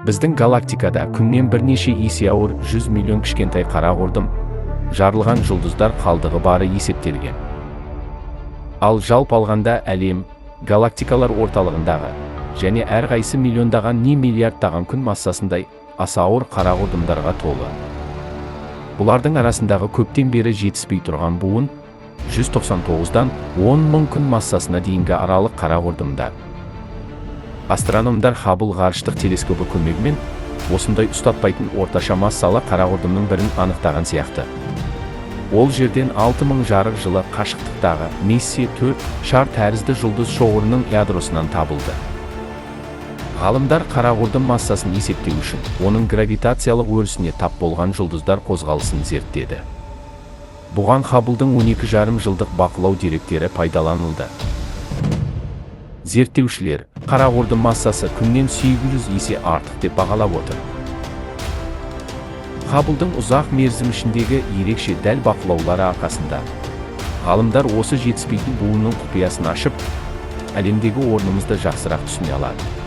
Біздің галактикада Күннен бірнеше есе ауыр 100 миллион кішкентай қара құрдым, жарылған жұлдыздар қалдығы бары есептелген. Ал жалпы алғанда, әлем галактикалар орталығындағы және әрқайсы миллиондаған не миллиардтаған күн массасындай аса ауыр қара құрдымдарға толы. Бұлардың арасындағы көптен бері жетіспей тұрған буын – 199-дан 10 мың күн массасына дейінгі аралық қара құрдымдар. Астрономдар Хаббл ғарыштық телескопы көмегімен осындай ұстатпайтын орташа массалы қара құрдымның бірін анықтаған сияқты. Ол жерден 6000 жарық жылы қашықтықтағы Мессие 4 шар тәрізді жұлдыз шоғырының ядросынан табылды. Ғалымдар қара құрдым массасын есептеу үшін оның гравитациялық өрісіне тап болған жұлдыздар қозғалысын зерттеді. Бұған Хабблдың 12,5 жылдық бақылау деректері пайдаланылды. Зерттеушілер қара құрдым массасы Күннен 800 есе артық деп бағалап отыр. Хабблдың ұзақ мерзім ішіндегі ерекше дәл бақылаулары арқасында ғалымдар осы жетіспейтін буынның құпиясын ашып, әлемдегі орнымызды жақсырақ түсіне алады.